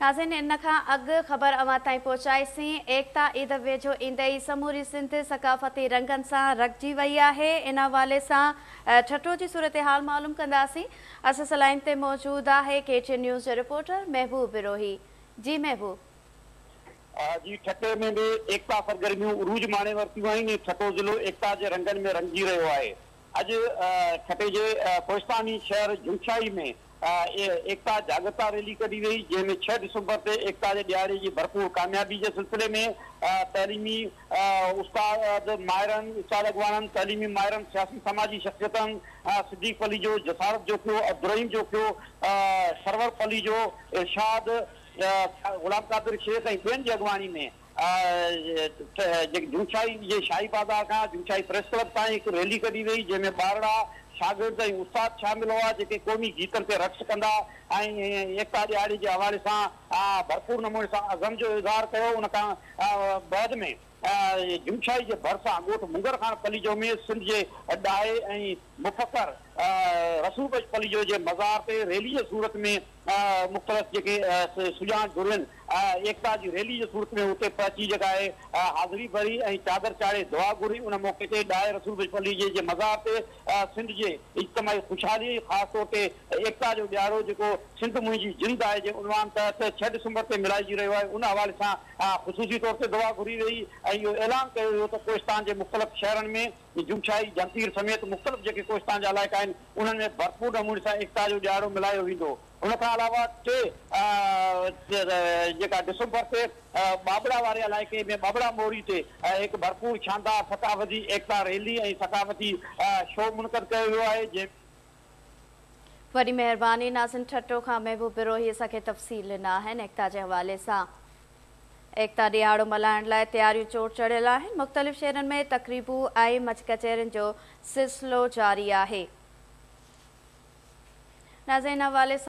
ناظرين ان کان اڳ خبر اوهان تائين پهچائيسين، ايڪتا عيد ويجهو ايندي ئي سموري سنڌ ثقافتي رنگن سان رڱجي وئي آهي، ان حوالي سان ٺٽو جي صورتحال معلوم ڪنداسين، اسان سان لائين تي موجود آهي ڪي ٽي اين نيوز جو رپورٽر محبوب بروهي، جي محبوب. جي ٺٽي ۾ به ايڪتا سرگرميون عروج ماڻي ورتيون آهن ۽ ٺٽو ضلعو ايڪتا جي رنگن ۾ رڱجي رهيو آهي. اڄ ٺٽي جي ڪوهستاني شهر جنگشاهي ۾ ايڪتا جاڳرتا ريلي ڪڍي وئي، جنهن ۾ ڇهه ڊسمبر تي ايڪتا جي ڏهاڙي جي ڀرپور ڪاميابي جي سلسلي ۾ تعليمي استاد ماهرن، استاد اڳواڻن، تعليمي ماهرن، سياسي سماجي شخصيتن صديق پليجو، جسارت جوکيو، عبدالرحيم جوکيو، سرور پليجو، ارشاد، غلام قادر شيخ ۽ ٻين جي اڳواڻي ۾ جنگشاهي جي شاهي بازار کان جنگشاهي پريس ڪلب تائين هڪ ريلي ڪڍي وئي، جنهن ۾ ٻارڙا، شاگرد ۽ استاد شامل هئا، جيڪي قومي گيتن تي رقص ڪندا ۽ ايڪتا ڏهاڙي جي حوالي سان ڀرپور نموني سان عزم جو اظهار ڪيو. ان کان بعد ۾ جنگشاهي جي ڀرسان ڳوٺ منگر خان پليجو ۾ سنڌ جي ڏاهي ۽ مفڪر رسول بخش پليجو جي مزار تي ريلي جي صورت ۾ مختلف جيڪي سڄاڻ ڌرين ايڪتا جي ريلي جي صورت ۾ اتي پهچي جيڪا آهي حاضري ڀري ۽ چادر چاڙهي دعا گهري. ان موقعي تي ڏاهي رسول بخش پليجي جي مزار تي سنڌ جي اجتماعي خوشحالي ۽ خاص طور تي ايڪتا جو ڏهاڙو جيڪو سنڌ منهنجي جند آهي جي عنوان تحت ڇهه ڊسمبر تي ملهائجي رهيو آهي ان حوالي سان خصوصي طور تي دعا گهري وئي ۽ اهو اعلان ڪيو ويو ته ڪوهستان جي مختلف شهرن ۾ جنگشاهي، جهمپير سميت مختلف جيڪي ڪوهستان جا علائقا آهن انهن ۾ ڀرپور نموني سان ايڪتا جو ڏهاڙو ملهايو ويندو. ان کان علاوه ٽي جيڪا ڊسمبر تي ٻاٻڙا واري علائقي ۾ ٻاٻڙا موري تي هڪ ڀرپور شاندار ثقافتي ايڪتا ريلي ۽ ثقافتي شو منعقد ڪيو ويو آهي جنهن وڏي مهرباني ناظرين ٺٽو کان محبوب بروهي اسان کي تفصيل ڏنا آهن ايڪتا جي حوالي سان. ايڪتا ڏهاڙو ملهائڻ لاء تياريون چوٽ چڙهيل آهن، مختلف شهرن ۾ تقريبون ۽ مچ ڪچهرين جو سلسلو جاري آهي. ناظرين ان حوالي سان.